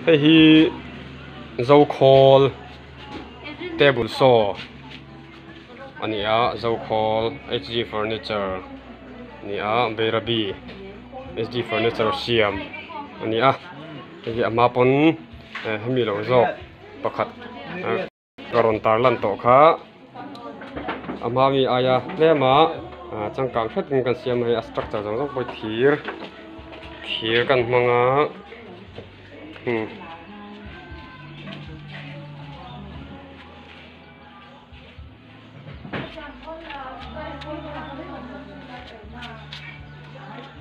Hei hi Zokhawl table saw a ni a Zokhawl H G furniture a ni a Bairabi H G furniture siam a ni a hei hi a hma pawn hemi lo zawk pakhat. Ka rawn tar lan tawh kha a hma mi aia tlem a changkang hret in kan siam a hei a structure zawng zawng pawh hi thir thir kan hmang a hmm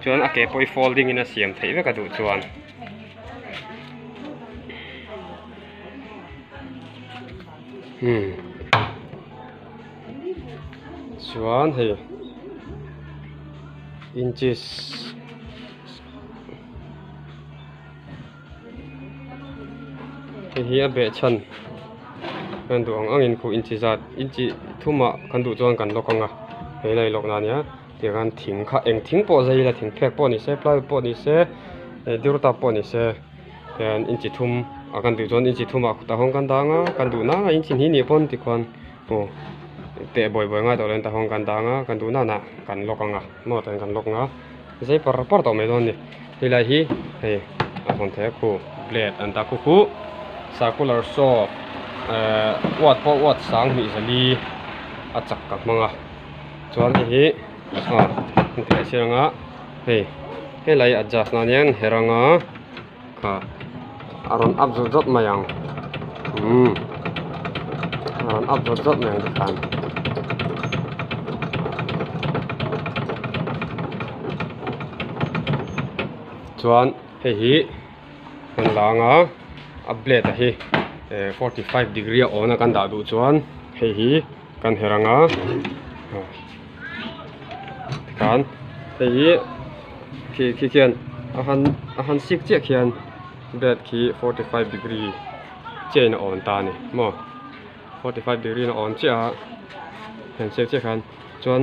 chuan a ke pawh hi folding in a siam theih vek a duh chuan. Hmm chuan hei inches hei hi a beh chhan kan duh ang angin khu inchi zat inchi thumah kan duh chuan kan lawk ang a hei lai lawk na ania tiang khan thing kha eng thing pawh zai ila thing phek pawh ni se plywood pawh ni se eh dirta pawh ni se hian inchi thum a kan duh chuan inchi thumah tah hawn kan dang a kan duh nana inchi hnih hnih pawn tikhuan aw teh buai buai ngai tawh lo in tah hawn kan dang a kan duh nana kan lawk ang a maw tah hian kan lawk ang a zai par par tawh mai dawn a ni helai hi hei a hawn thei a khu blade an dah khu khu circular saw ehh uat pawh uat sang hnih zali a chak ka hmang a chuan hei hi aw an tih theih ang a hei helai adjust nan hian her anga kha a rawn up zawt zawt mai ang umm a rawn up zawt zawt mai ang tikhan. Chuan hei hi kan la anga a blade a hi eh 45 degree a awn a kan dah duh chuan hei hi kan her anga tikhan hei hi khi khi khian a han a han sik chiah khian blade khi 45 degree chiah in a awn ta a ni maw 45 degree in a awn chiah a han sik chiah khan chuan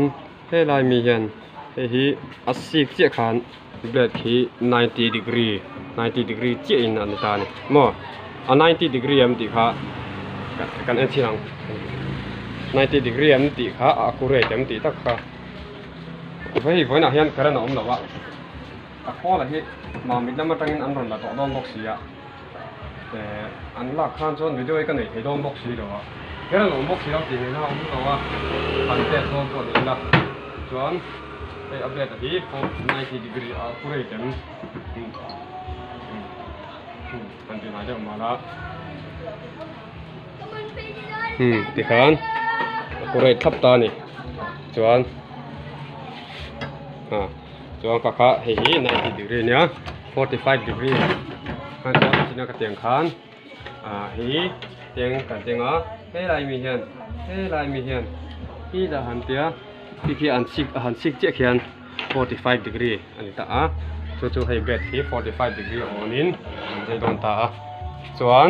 helai mi hian hei hi a sik chiah khan blade khi 90 degree 90 degree chiah in a ni ta a ni maw a 90 degree em tih kha kan en chhin ang 90 degree em tih kha a accurate em tih tak kha hei vawiinah hian current a awm lo a a khawl ah hi mamit lam atangin an rawn la tawh dawn bawk si a eh an lak khan chuan video hi ka nei thei dawn bawk si lo a current a awm bawk si lo tih ngaihna a awm lo a han test dawn pawh ni ila chuan hei a blade hi 90 degree a accurate em Kan ti hnai deuh mal a hmm tikhan a kurei thlap ta a ni chuan ah chuan ka kha hei hi 90 degree a nia 45 degree khan chuan a china ka tiang khan ah hei tiang kan teng a helai mi hian helai mi hian hi dah han tia khi khi an chik a han chik chiah khian. 45 degree a ni ta a chu chu hei bed hi 45 degree a awnin an zai dawn ta a chuan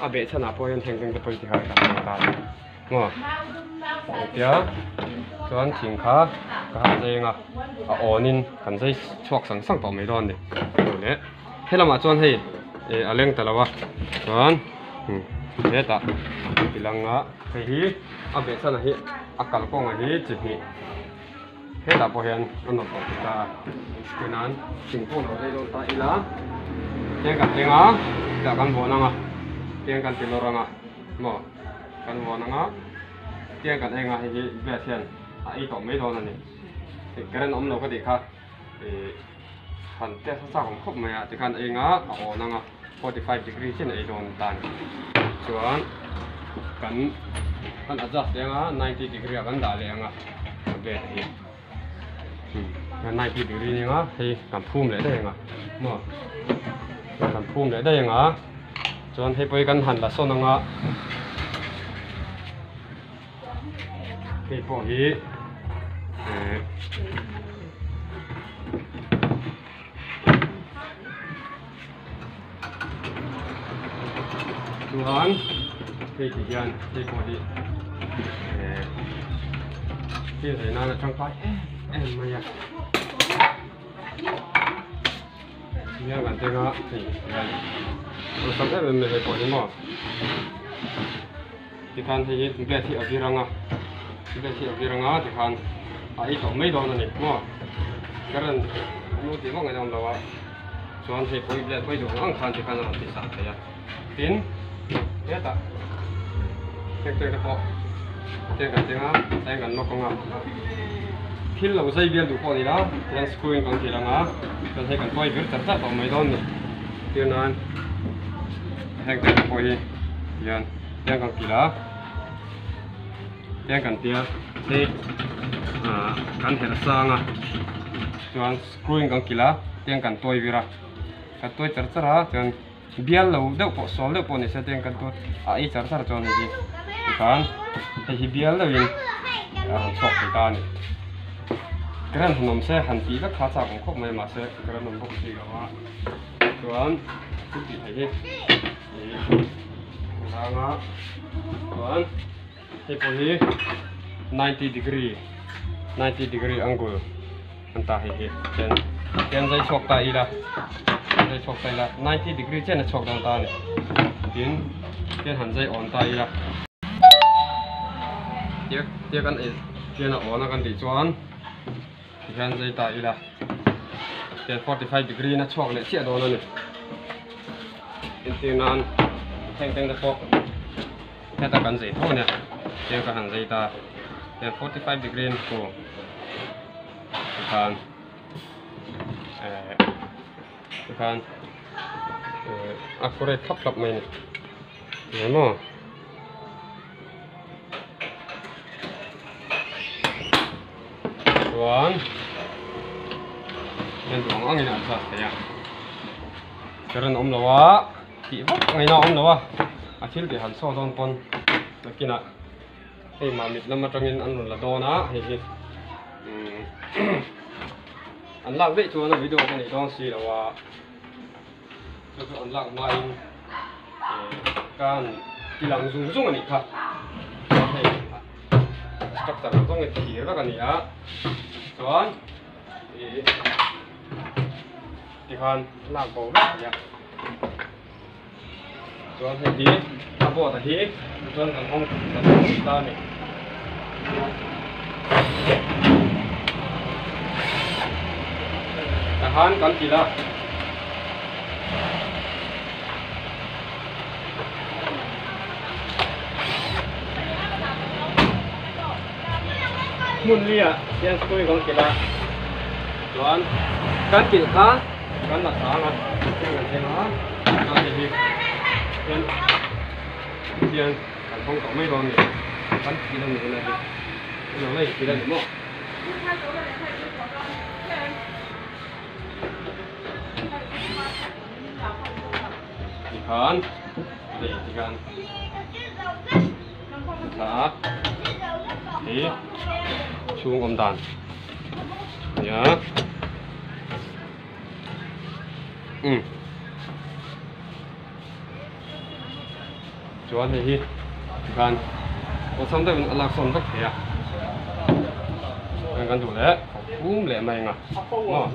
a beh chhanah pawh hian heng te pawh hi tihar kan hmang ta a ni maw engtia chuan thing kha ka han zai anga a awnin kan zai chhuak sang sang tawh mai dawn a ni leh helamah chuan hei eh a leng ta lo a chuan hetah ti lang a hei hi. A beh chhan hi a kalkawngah hi chi hnih hetah pawh hian a nawt tawh ta a tih nan thingkung lo zai dawn ta ila tiang kan thleng a tah kan vawn ang a tiang kan ti lawr ang a maw kan vawn ang a tiang kan eng a hei hi glass hian a ei tawh mai dawn a ni current awm lo ka tih kha ih han test a chak awm khawp mai a tikhan a eng a a awn ang a. 45 degree chiah in a ei dawn ta a ni chuan kan kan adjust leh anga 90 degree ah kan dah leh anga a bed hi 90 degree ni anga hei kan phum leh daih anga maw kan phum leh daih anga chuan hei pawh hi kan han la sawn anga hei pawh hi eh. Chuan hei ti hian hei pawh hi eh thil zai nan a tangkai em em mai a. Hian kan teng a hei hian awlsam em em mai hei pawh hi maw tikhan hei hi blade hi a vir ang a blade hi a vir ang a tikhan a ei tawh mai dawn a ni maw current a tih vak ngaihna awm lo a chuan hei pawh hi blade pawh hi duh ang ang khan tikhan a rawn ti sang thei a tin hetah heng te pawh tiang kan teng a tiang kan lock ang a thil lo zai bial duh pawh a ni la tiang screw in kan thil ang a chuan hei kan tuai vir char char tawh mai dawn a ni tir nan heng te pawh hi tihian tiang kan kilh a tiang kan tia hei ah kan herh sang a chuan screw in kan kilh a tiang kan tuai vir a kan tuai char char a chuan. Bial lo deuh pawh sawl deuh pawh ni se tiang kan tur a ei char char chuan hei hi tikhan hei hi bial deuhin a rawn chhuak thei ta a ni. Current han awm se han tih vek kha a chak awm khawp mai mahse current awm bawk si lo a chuan thil tih theih hi ih a lang a chuan hei pawh hi 90 degree 90 degree angle an ta hei hi tian tian zai chhuak ta ila zai chhuak ta ila 90 degree chian a chhuak dawn ta a ni tin tian han zai awn ta ila tia tia kan ei tian a awn a kan tih chuan tihian zai ta ila tian 45 degree in a chhuak leh chiah dawn a ni entir nan thleng teng te pawh heta kan zai tho a nia tiang ka han zai ta tian 45 degree in khu tikhan eh tikhan eh a accurate thlap thlap mai a ni eng maw. Chuan heng duh ang angin a adjust thei a current awm lo a tih vak ngaihna a awm lo a a thil tih han saw dawn pawn nakinah hei mamit lam atangin an rawn la dawn a hei hi an lak daih chuan a video ka neih dawn si lo a chu chu an lak hmain kan ti lang zung zung a nih kha chuan hei structure ang zawng hi thir vek a ni a chuan ih tikhan lak bo vek a ni a. Chuan hei hi a board a hi chuan kan hawng kan hawng ta a ni. Tahan kan kilh a. Hmun lia hian screw kan kilh a. Chuan kan kilh kha kan la chang a tiang kan thleng a chuan hei hi hian hian kan hawng tawh mai dawn a ni kan thil a ni helai hi englo lai thil a ni maw. Tikhan hei tikhan thla a hei chhung awm dan nia. Umm chuan hei hi tikhan awlsam deuhin a lak sawn vek thei a chuan kan duh leh a phum leh mai ang a maw.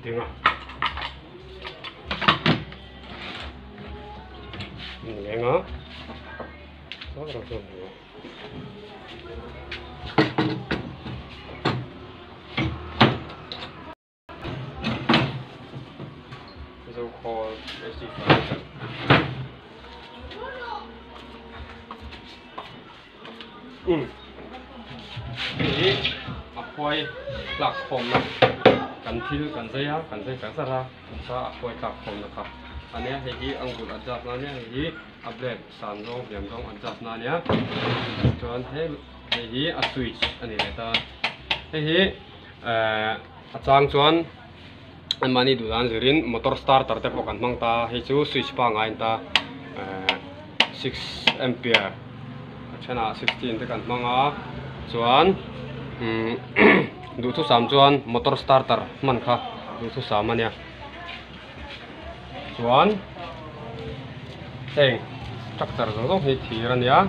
Ding a leng a Zokhawl HD furniture umm hei hi a khuai tlak khawmna kan thil kan zai a kan zai char char a kha a khuai tlak khawmna kha a nia hei hi angle adjust na ania hei hi a blade san zawng hliam zawng adjust na ania chuan hei hei hi a switch a ni leh ta hei hi ehh a chang chuan anmahni duh dan zirin motor starter te pawh kan hmang ta hei chu switch pangngai a ni ta ehh 6 ampere a thenah 16 te kan hmang a chuan umm duhthusam chuan motor starter hman kha duhthusam a nia. Chuan heng structure zawng zawng hi thir a nia,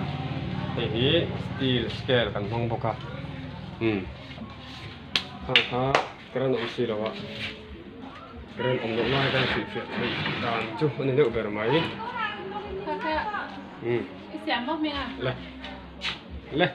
hei hi steel scale kan hmang bawk a, umm khang kha current awm si lo a, current awm loh lai kan hrilhfiah theih dan chu a ni deuh ber mai. Umm le le.